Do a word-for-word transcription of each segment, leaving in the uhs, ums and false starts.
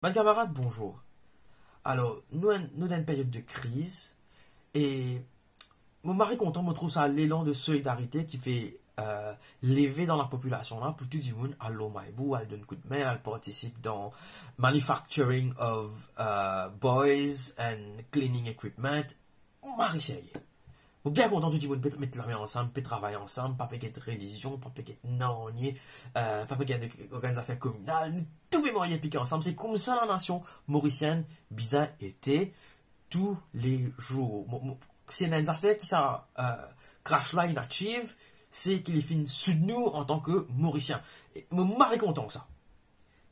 Bann kamarad, bonzour. Alor, nou enn, nou dan enn peryod de kriz, e mo mari kontan, mo trouv sa lelan de solidarite ki pe, euh, leve dan lapopilasion la pou tou dimoun al lor Maybou, al donn koudme, al partisip dan manufacturing of, euh, buoys and cleaning equipment. Mo mari serye. Mo bien kontan tou dimoun pe met lame ansam, pe travay ansam, pa pe get relizion, pa pe get nanye, euh, pa pe get okenn zafer kominal, nou tou pe marye pike ansam. Se koumsa lanasion morisienn bizin ete toulezour. Mo, mo, si ena enn zafer ki sa, euh, crash la inn achieve, se ki li finn soud nou antan ke Morisien. E mo mari kontan sa.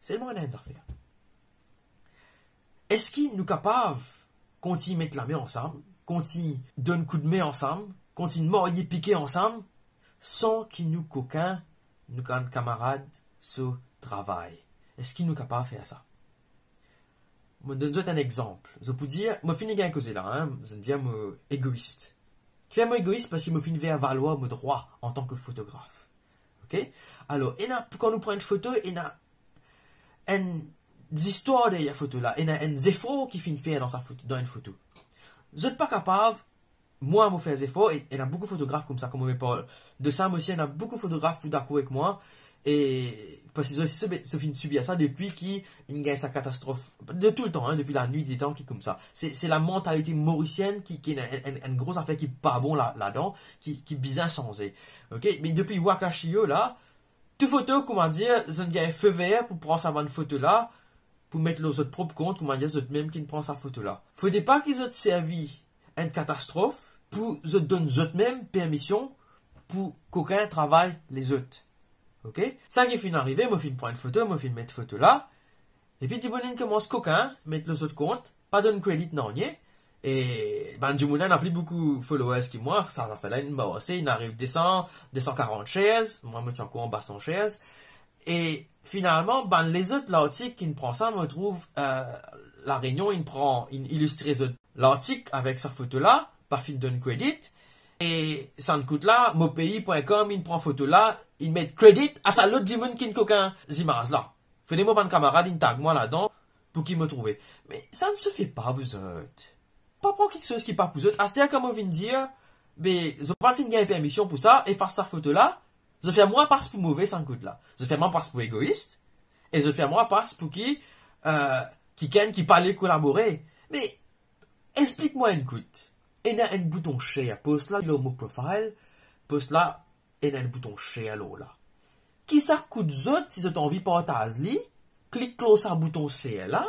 Selman ena enn zafer. Eski nou kapav kontign met lame ansam, kontign donn koudme ansam, kontign marye pike ansam, san ki nou kokin, nou bann kamarad so travay? Eski nou kapav fer sa? Mo donn zot enn exanp. Zot pou dir, mo fini gagn koze la, hein, zot dir mo egois. Kifer mo egois? Parski mo finn fer valwar mo drwa antan ke fotograf. Ok? Alor, ena, kan nou pran enn foto, ena enn zistwar deryer foto la, ena enn zefor ki finn fer dan sa foto, dan enn foto. Zot pa kapav, mwa mo fer zefor, e ena boukou fotograf koumsa, kouma mo parl de sa, mo si ena boukou fotograf pou dakor ek mwa, e parski zot osi, zot finn sibir sa depi ki inn gagn sa katastrof, de toultan, hein, depi lanwit detan ki koumsa. Se, se lamantalite morisienn ki, ki ena enn, enn, enn gro zafer ki pa bon la, ladan, ki, ki bizin sanze. Ok? Me depi Wakashio la, tou foto, kouma dir, zot gagn feu vert pou pran sa bann foto la, pou met lor zot prop kont, kouma dir, zot mem ki pran sa foto la. Fode pa ki zot servi enn katastrof pou zot donn zot mem permision pou kokin travay lezot. Ok? Sa ki finn arive, mo finn pran enn foto, mo finn met foto la, epi dimoun inn koumans kokin, met lor zot kont, pa donn kredit nanye, e bann dimoun la ena pli boukou followers ki mwa, sa, sa fer la inn marse, inn ariv de san, de san karant shares, mwa mo ti ankor anba san shares, e finalman, bann lezot lartik ki'nn pran sa, mo trouv, euh, La Réunion inn pran, inn ilistre zot lartik avek sa foto la, pa finn donn kredit, e sann kout la, mopei pwin kom inn pran foto la, inn met kredit a sa lot dimoun ki'nn kokin zimaz la. Fode mo bann kamarad inn tag mwa ladan, pou ki mo trouve. Me sa ne se fait pas, vous autres. Pa pran kiksoz ki pa pou zot. Aster kan mo vinn dir, be, zot pa finn gagn permision pou sa, efas sa foto la, zot fer mwa pas pou move sann kout la. Zot fer mwa pas pou egois, e zot fer mwa pas pou ki, euh, kikenn ki pa le kolabore. Me, explik mwa enn kout. Ena enn bouton share, post la, lor mo profile, post la, ena enn bouton share lor la. Ki sa kout zot si zot anvi partaz li, klik lor sa bouton share la,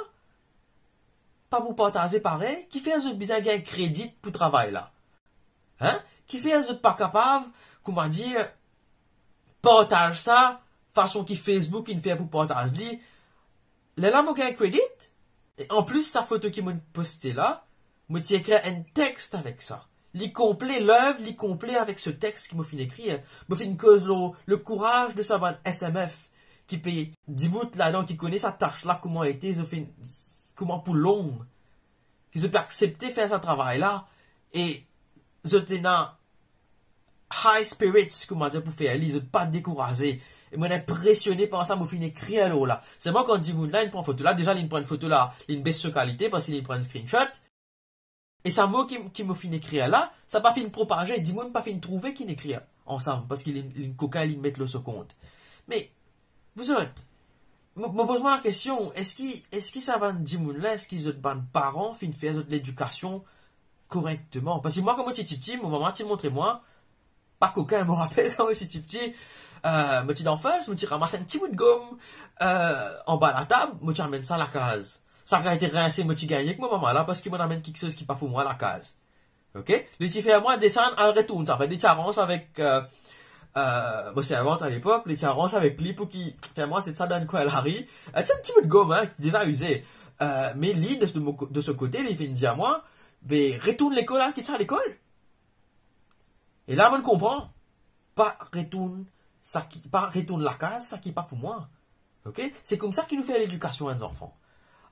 pa pou partaze parey, kifer zot bizin gagn kredit pou travay la? Hein? Kifer zot pa kapav, kouma dir, partaz sa, fason ki Facebook inn fer pou partaz li? Lerla mo gagn kredit? E anplis, sa foto ki mo'nn poste la, mo ti ekrir enn text avek sa. Li konple, lev li konple avek se text ki mo finn ekrir. Mo finn koz lor le kouraz de sa bann S M F ki pe dibout ladan, ki kone sa tas la kouma ete, zot finn, kouma pou long, ki zot pe aksepte fer sa travay la, e zot ena high spirits, kouma dir, pou fer li, zot pa dekouraze. E mo inpresione par sa, mo finn ekrir lor la. Selman kan dimoun la inn pran foto la, deza li'nn pran foto la, li'nn bes so kalite parski li'nn pran screenshot. E sa mo ki, ki mo finn ekrir la, sa pa finn propaze, dimoun pa finn trouve ki'nn ekrir ansam, parski li'nn, li'nn kokin, li'nn met lor so kont. Me, vous autres, mo, mo poz mwa lakestion, eski, eski sa bann dimoun la, eski zot bann paran finn fer zot ledikasion korekteman? Parski mwa, kan mo ti tipti, mo mama ti montre mwa, pa kokin, mo rapel kan mo ti tipti, euh, mo ti dan first, mo ti ramas enn ti bout gom, euh, anba latab, mo ti amenn sa lakaz. Sa gagn ete rinse mo ti gagne ek mo mama la, parski mo'nn amenn kiksoz ki pa pou mwa lakaz. Ok? Li ti fer mwa desann, al retourn sa. Anfet, li ti aranz avek, euh, euh, mo servant alepok, li ti aranz avek li pou ki fer mwa set sa dan enn kwin lari. Euh, ti enn ti bout gom, hein, deza ize. Euh, me li, de, de mo ko-, de so kote, li finn dir mwa, be, retourn lekol, al kit sa lekol. E la, mo'nn konpran, pa retourn sa ki, pa retourn lakaz sa ki pa pou mwa. Ok? Se koumsa ki nou fer ledikasion enn zanfan.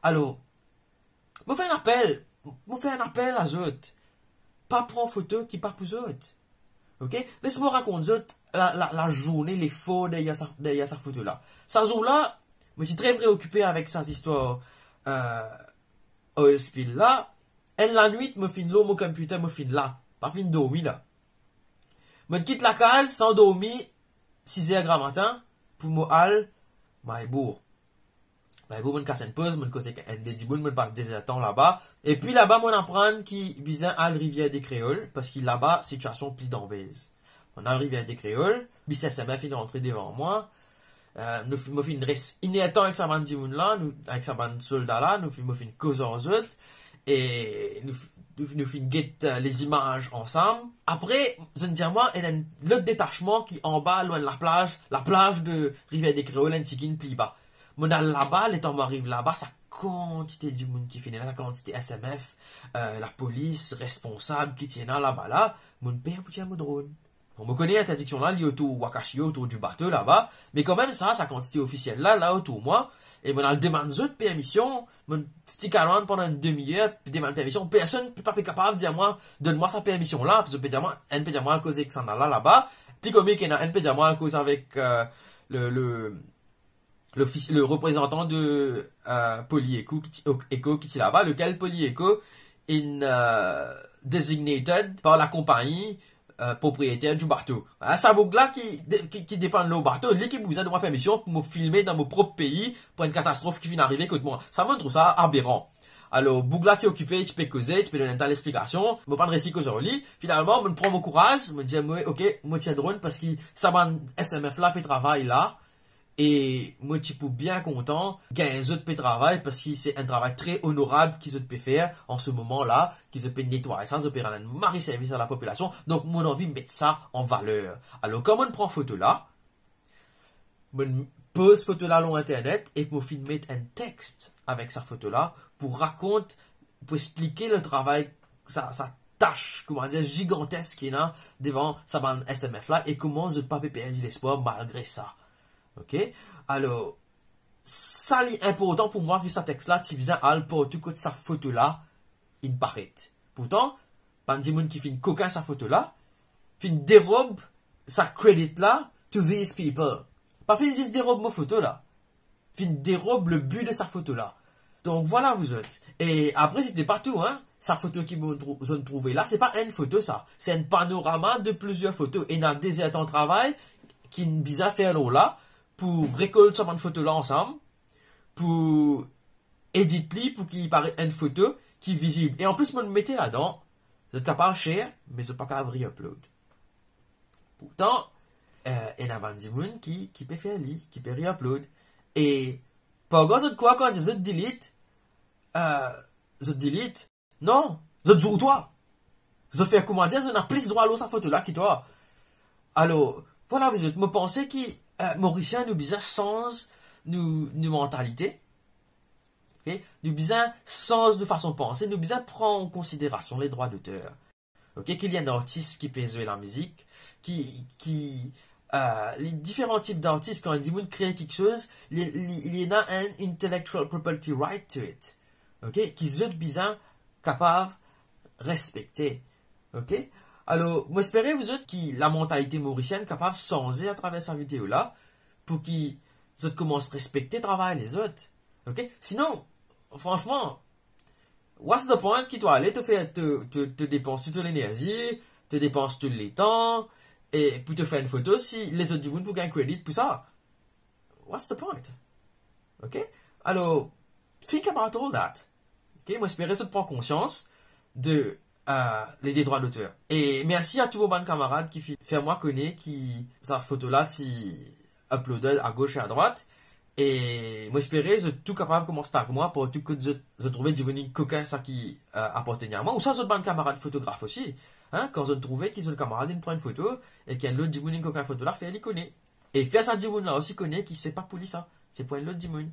Alor, mo fer enn apel, mo fer enn apel a zot. Pa pran foto ki pa pou zot. Ok? Les mwa rakont zot la, la, lazourne, lefor deryer sa, deryer sa foto la. Sa zour la, mo ti tre preokipe avek sa zistwar, euh, oil spill la, enn lanwit, mo finn lor mo computer, mo finn la, pa finn dormi la. Mo kit lakaz san dormi, siz er gramatin, pou mo al Maribourg. Maribourg, mo kas enn poz, mo koz ek enn de dimoun, mo pas de zer tan laba. Epi laba, mo aprann ki bizin al Rivière des Créoles, parski laba, sitiasion pli danrez. Mo al Rivière des Créoles, bis S M F inn rantre devan mwa. Euh, nou, mo finn res inertan ek sa bann dimoun la, nou, ek sa bann solda la, nou finn, mo finn koz ar zot, e nou, nou, nou finn get, euh, lezimaz ansam. Apre, zot dir mwa, ena enn lot detasman ki anba, lwin laplaz, laplaz de Rivière des Créoles, enn tigit pli ba. Mo al laba, letan mo ariv laba, sa kantite dimoun ki finn la, sa kantite S M F, euh, lapolis, responsab ki ti ena laba la, mo per pou tir mo dron. Bon, mo kone interdiksion la, li otour Wakashio, otour di bato laba, me kanmem sa, sa kantite ofisiel la, la otour mwa, e mo al demann zot permision, mo stik around pandan enn demi-er, demann permision, personn pa pe kapav dir mwa, donn mwa sa permision la, zot pe dir mwa, enn pe dir mwa al koz ek sa la laba, pli komik ena, enn pe dir mwa al koz avek, euh, le, le, le fis-, le reprezantan de, euh, Poly Eco ki ti, Eco ki ti laba, lekel Poly Eco inn, euh, designated par lakonpagni, euh, propriyeter di bato. Hein, sa boug la ki de-, ki, ki depann lor bato, li ki bizin donn mwa permision pou mo filme dan mo prop pei pou enn katastrof ki finn arive kot mwa. Sa, mo trouv sa aberan. Alor, boug la ti okipe, ti pe koze, ti pe donn enn ta lexplikasion, mo pa'nn resi koz ar li. Finalman, mo pran mo kouraz, mo dir, mo, ok, mo tir dron parski sa bann S M F la pe travay la, e mo ti pou bien kontan gagn zot pe travay, parski se enn travay tre onorab ki zot pe fer an se moman la, ki zot pe netway sa, zot pe rann enn mari servis a lapopilasion, donk mo anvi met sa an valer. Alor, kan mo pran foto la, mo poz foto la lor internet e mo finn met enn text avek sa foto la pou rakont, pou explike le travay, sa, sa tas, koumadir, zigantesk ki ena devan sa bann S M F la e kouma zot pa pe perdi lespwar malgre sa. Ok? Alor, sa li inportan pou mwa ki sa text la ti bizin al partou kot sa foto la inn paret. Pourtan, bann dimoun ki finn kokin sa foto la, finn derob sa credit la to these people. Pa finn zis derob mo foto la, finn derob le bi de sa foto la. Donk vwala, vouzot. E apre, se pa tou, hein. Sa foto ki mo trou-, zot trouve la, se pa enn foto sa. Se enn panorama de plizier foto. Ena de zer tan travay ki bizin fer lor la pou rekolt sa bann foto la ansam, pou edit li pou ki paret enn foto ki vizib. E anplis, mo mete ladan, zot kapav share, me zot pa kapav re-upload. Pourtan, eh, ena bann dimoun ki, ki pe fer li, ki pe re-upload. E pargard zot krwar kan zot delete, eh, zot delete, non, zot zour twa. Zot fer koumadir, zot ena plis drwa lor sa foto la ki twa. Alor, vwala, vouzot, mo panse ki, eh, Morisien, nou bizin sanz nou, nou mantalite. Ok? Nou bizin sanz nou fason panse, nou bizin pran an konsiderasion le drwa doter. Ok? Ki li enn artis ki pe zwe lamizik, ki, ki, eh, li diferan tip dartis, kan enn dimoun kre kiksoz, li, li, li ena enn intellectual property right to it. Ok? Ki zot bizin kapav respekte. Ok? Alor, mo espere vouzot ki lamantalite morisienn kapav sanze atraver sa video la, pou ki zot koumans respekte travay lezot. Ok? Sinon, fransman, what's the point ki to ale, to fer, to, to, to depans tou to lenerzi, to depans tou letan, e pou to fer enn foto, si lezot dimoun pou gagn credit pou sa? What's the point? Ok? Alor, think about all that. Ok? Mo espere zot pran konsians de, eh, le drwa doter. E mersi a tou mo bann kamarad ki fi-, fer mwa kone ki sa foto la ti uploaded a gos e a drwat. E mo espere zot tou kapav koumans tag mwa partou kot zot, zot trouve dimoun inn kokin sa ki, eh, apartenn a mwa. Ouswa zot bann kamarad fotograf osi, hein, kan zot trouve ki zot kamarad inn pran enn foto e ki enn lot dimoun inn kokin foto la, fer li kone. E fer sa dimoun la osi kone ki se pa pou li sa, se pou enn lot dimoun.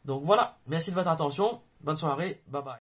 Donk vwala, mersi de vot atansion, bonn sware, bye bye.